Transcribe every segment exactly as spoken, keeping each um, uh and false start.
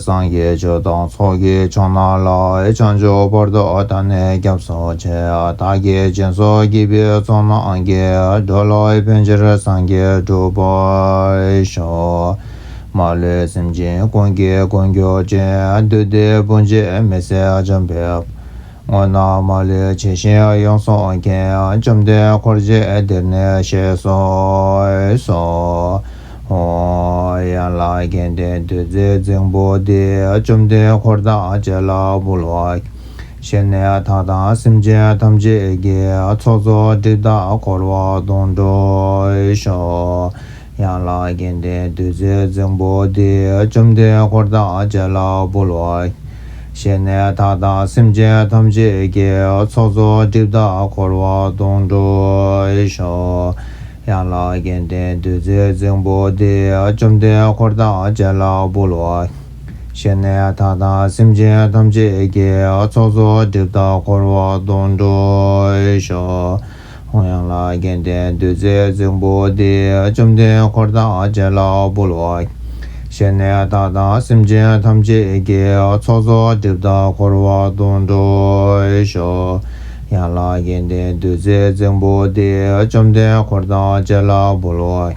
སངས་རྒྱས་ཆོས་དང་ཚོགས་ཀྱི་མཆོག་རྣམས་ལ། བྱང་ཆུབ་བར་དུ་བདག་ནི་སྐྱབས་སུ་མཆི། བདག་གིས་སྦྱིན་སོགས་བགྱིས་པའི་ཚོགས་རྣམས་ཀྱིས། འགྲོ་ལ་ཕན་ཕྱིར་སངས་རྒྱས་འགྲུབ་པར་ཤོག། མ་ལུས་སེམས་ཅན་ཀུན་གྱི་མགོན་གྱུར་ཅིང་། བདུད་སྡེ་དཔུང་བཅས་མི་བཟད་འཇོམས་པའི། དངོས་རྣམས་མ་ལུས་ཇི་བཞིན་ཡོངས་སུ་མཁྱེན། བཅོམ་ལྡན་འཁོར་བཅས་འདིར་གནས་ཞེས་སུ་གསོལ། ཡན་ལག་བརྒྱད་ལྡན་བདུད་རྩིའི་རྫིང་བུ་འདི། བཅོམ་ལྡན་འཁོར་དང་བཅས་ལ་འབུལ་བ། བཞེས་ནས་བདག་དང་སེམས་ཅན་ཐམས་ཅད་ཀྱི། ཚོགས་རྫོགས་སྒྲིབ་དག་འཁོར་བ་དོན་གྲུབ་ཤོག། ཡན་ལག་བརྒྱད་ལྡན་བདུད་རྩིའི་རྫིང་བུ་འདི། བཅོམ་ལྡན་འཁོར་དང་བཅས་ལ་འབུལ་བ། བཞེས་ནས་བདག་དང་སེམས་ཅན་ཐམས་ཅད་ཀྱི། ཚོགས་རྫོགས་སྒྲིབ་དག་འཁོར་བ་དོན་གྲུབ་ཤོག། ཡན་ལག་བརྒྱད་ལྡན་བདུད་རྩིའི་རྫིང་བུ་འདི། བཅོམ་ལྡན་འཁོར་དང་བཅས་ལ་འབུལ་བ། བཞེས་ནས་བདག་དང་སེམས་ཅན་ཐམས་ཅད་ཀྱི། ཚོགས་རྫོགས་སྒྲིབ་དག་འཁོར་བ་དོན་གྲུབ་ཤོག། ཡན་ལག་བརྒྱད་ལྡན་བདུད་རྩིའི་རྫིང་བུ་འདི། བཅོམ་ལྡན་འཁོར་དང་བཅས་ལ་འབུལ་བ། བཞེས་ནས་བདག་དང་སེམས་ཅན་ཐམས་ཅད་ཀྱི། ཚོགས་རྫོགས་སྒྲིབ་དག་འཁོར་བ་དོན་གྲུབ་ཤོག། ཡན་ལག་བརྒྱད་ལྡན་བདུད་རྩིའི་རྫིང་བུ་འདི། བཅོམ་ལྡན་འཁོར་དང་བཅས་ལ་འབུལ་བ།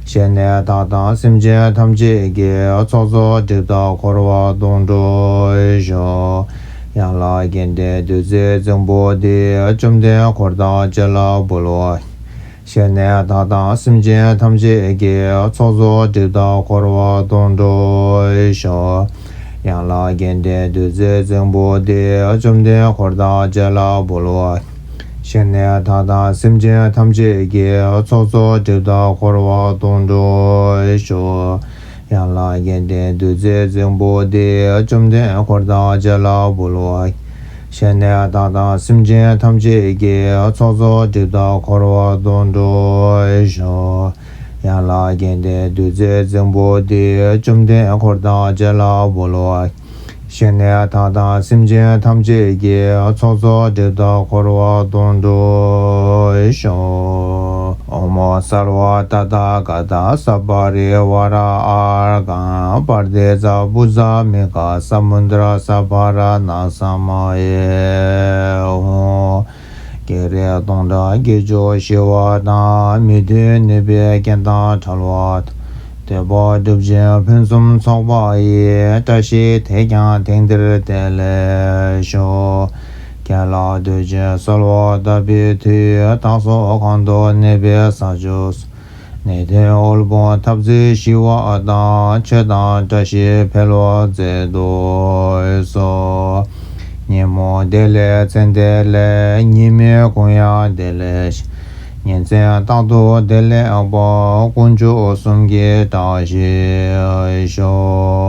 བཞེས་ནས་བདག་དང་སེམས་ཅན་ཐམས་ཅད་ཀྱི། ཚོགས་རྫོགས་སྒྲིབ་དག་འཁོར་བ་དོན་གྲུབ་ཤོག། ཡན་ལག་བརྒྱད་ལྡན་བདུད་རྩིའི་རྫིང་བུ་འདི། བཅོམ་ལྡན་འཁོར་དང་བཅས་ལ་འབུལ་བ། བཞེས་ནས་བདག་དང་སེམས་ཅན་ཐམས་ཅད་ཀྱི། ཚོགས་རྫོགས་སྒྲིབ་དག་འཁོར་བ་དོན་གྲུབ་ཤོག། ཡན་ལག་བརྒྱད་ལྡན་བདུད་རྩིའི་རྫིང་བུ་འདི། བཅོམ་ལྡན་འཁོར་དང་བཅས་ལ་འབུལ་བ། བཞེས་ནས་བདག་དང་སེམས་ཅན་ཐམས་ཅད་ཀྱི། ཚོགས་རྫོགས་སྒྲིབ་དག་འཁོར་བ་དོན་གྲུབ་ཤོག། ཡན་ལག་བརྒྱད་ལྡན་བདུད་རྩིའི་རྫིང་བུ་འདི། བཅོམ་ལྡན་འཁོར་དང་བཅས་ལ་འབུལ་བ། བཞེས་ནས་བདག་དང་སེམས་ཅན་ཐམས་ཅད་ཀྱི། ཚོགས་རྫོགས་སྒྲིབ་དག་འཁོར་བ་དོན་གྲུབ་ཤོག། ཡན་ལག་བརྒྱད་ལྡན་བདུད་རྩིའི་རྫིང་བུ་འདི། བཅོམ་ལྡན་འཁོར་དང་བཅས་ལ་འབུལ་བ། བཞེས་ནས་བདག་དང་སེམས་ཅན་ཐམས་ཅད་ཀྱི། ཚོགས་རྫོགས་སྒྲིབ་དག་འཁོར་བ་དོན་གྲུབ་ཤོག། ཨོཾ་སརྦ་ཏ་ཐཱ་ག་ཏ་སབ་པ་རི་ཝཱ་ར་ཨཱརྒྷཾ་པ་རི་ཏ་བྷུ་ཛ་མི་གྷ་ས་མུ་དྲ་སྦ་ར་ནཱ་ས་མ་ཡེ་ཧཱུྃ། བགེགས་རིགས་སྟོང་དང་བརྒྱད་ཅུ་ཞི་བ་དང་། མི་མཐུན་ནུས་པའི་རྐྱེན་དང་བྲལ་བ་དང་། འདོད་པ་སྒྲུབ་ཅིང་ཕུན་སུམ་ཚོགས་པ་ཡི། བཀྲ་ཤིས་དེས་ཀྱང་དེང་འདིར་བདེ་ལེགས་ཤོག། དགེ་ལེགས་འདོད་ཅིང་གསོལ་བ་བཏབ་པའི་མཐུས། བདག་སོགས་གང་དུ་གནས་པའི་ས་ཕྱོགས་སུ། ནད་གདོན་དབུལ་ཕོངས་འཐབ་རྩོད་ཞི་བ་དང་། ཆོས་དང་བཀྲ་ཤིས་འཕེལ་བར་མཛད་དུ་གསོལ། ཉོན་མོངས་བདེ་ལེགས་ཚེ་བདེ་ལེགས། ཉེས་དམིགས་ཀུན་ཡང་བདེ་ལེགས་ཤིག། ཉིན་མཚན་རྟག་ཏུ་བདེ་ལེགས་པ། དཀོན་མཆོག་གསུམ་གྱི་བཀྲ་ཤིས་ཤོག།